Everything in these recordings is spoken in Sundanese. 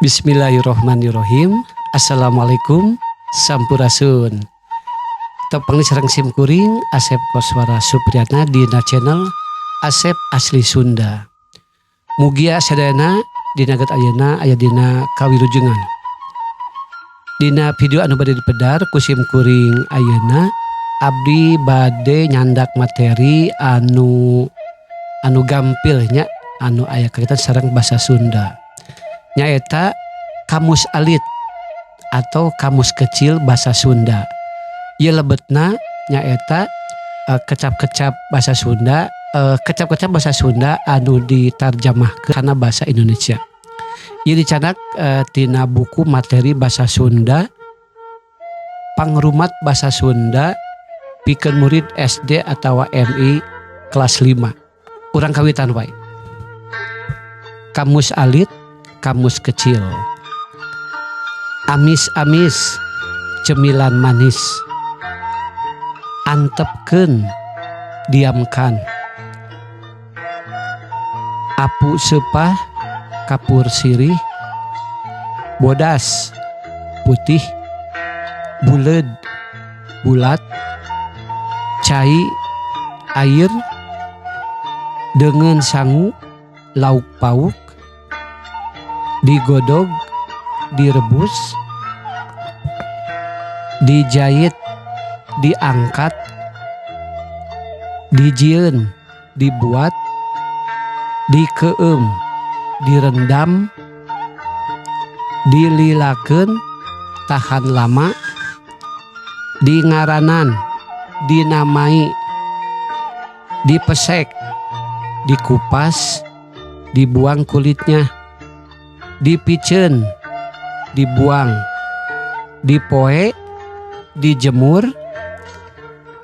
Bismillahirrohmanirrohim. Assalamualaikum. Sampurasun. Tepang sareng sim kuring Asep Koswara Supriyatna dina channel Asep Asli Sunda. Mugia sadayana dina get ayeuna aya dina kawilujengan. Dina video anu bade dipedar ku sim kuring ayeuna, abdi bade nyandak materi anu anu gampil nya, anu aya kaitan sareng bahasa Sunda, nyaeta kamus alit atau kamus kecil bahasa Sunda. Ieu lebetna nyaeta kecap-kecap bahasa Sunda, kecap-kecap bahasa Sunda anu ditarjamahkeun kana bahasa Indonesia. Ieu dicandak tina buku materi bahasa Sunda, Pangrumat Bahasa Sunda pikeun murid SD atau MI kelas 5. Urang kawitan wae. Kamus alit, kamus kecil. Amis-amis, cemilan manis. Antepkeun, diamkan. Apu seupah, kapur sirih. Bodas, putih. Buleud, bulat. Cai, air. Deungeun sangu, lauk pauk. Digodog, direbus. Dijait, diangkat. Dijieun, dibuat. Dikeueum, direndam. Dililakeun, tahan lama. Dingaranan, dinamai. Dipesek, dikupas, dibuang kulitnya. Dipiceun, dibuang. Dipoe, dijemur.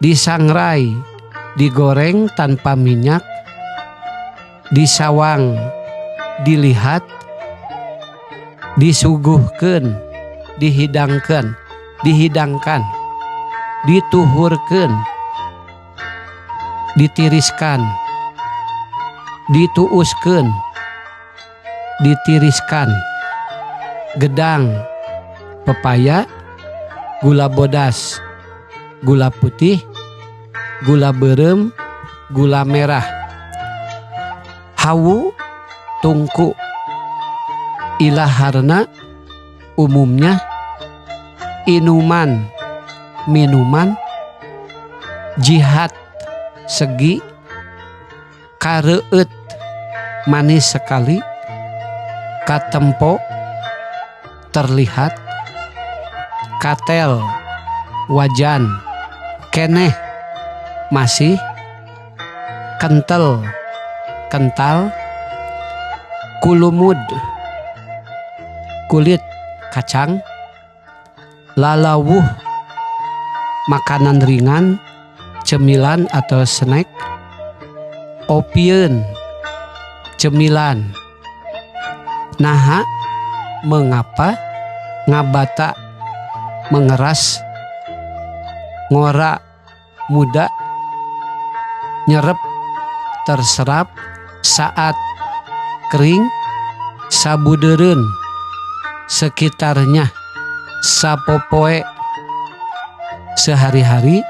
Disangrai, digoreng tanpa minyak. Disawang, dilihat. Disuguhkeun, dihidangkan, dihidangkan. Dituhurkeun, ditiriskan. Dituuskeun, ditiriskan. Gedang, pepaya. Gula bodas, gula putih. Gula beureum, gula merah. Hawu, tungku. Ilaharna, umumnya. Inuman, minuman. Jihat, segi. Kareueut, manis sekali. Katempo, terlihat. Katel, wajan. Keneh, masih. Kentel, kental. Kulumud, kulit kacang. Lalawuh, makanan ringan, cemilan atau snack. Opieun, cemilan. Naha, mengapa. Ngabata, mengeras. Ngora, muda. Nyerep, terserap. Saat kering. Sabudeureun, sekitarnya. Sapopoe, sehari-hari.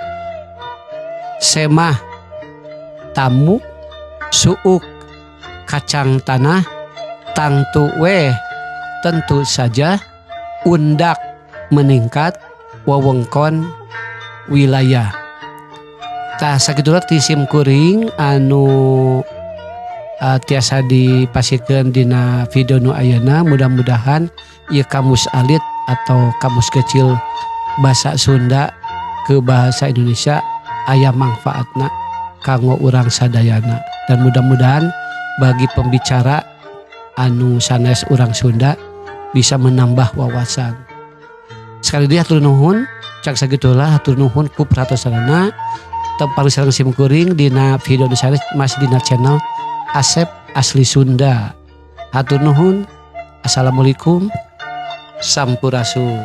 Semah, tamu. Suuk, kacang tanah. Tangtu we, tentu saja. Undak, meningkat. Wewengkon, wilayah. Tah, sakitulah ti sim kuring anu tiasa dipasihkeun dina video nu ayeuna. Mudah-mudahan ieu kamus alit atau kamus kecil bahasa Sunda ke bahasa Indonesia aya manfaatna kanggo urang sadayana dan mudah-mudahan bagi pembicara anu sanes urang Sunda bisa menambah wawasan. Sekali deui hatur nuhun, cak sagitulah, hatur nuhun ku perhatosanana. Tepang sareng sim kuring dina video nu sanes, masih dina channel Asep Asli Sunda. Hatur nuhun. Assalamualaikum. Sampurasun.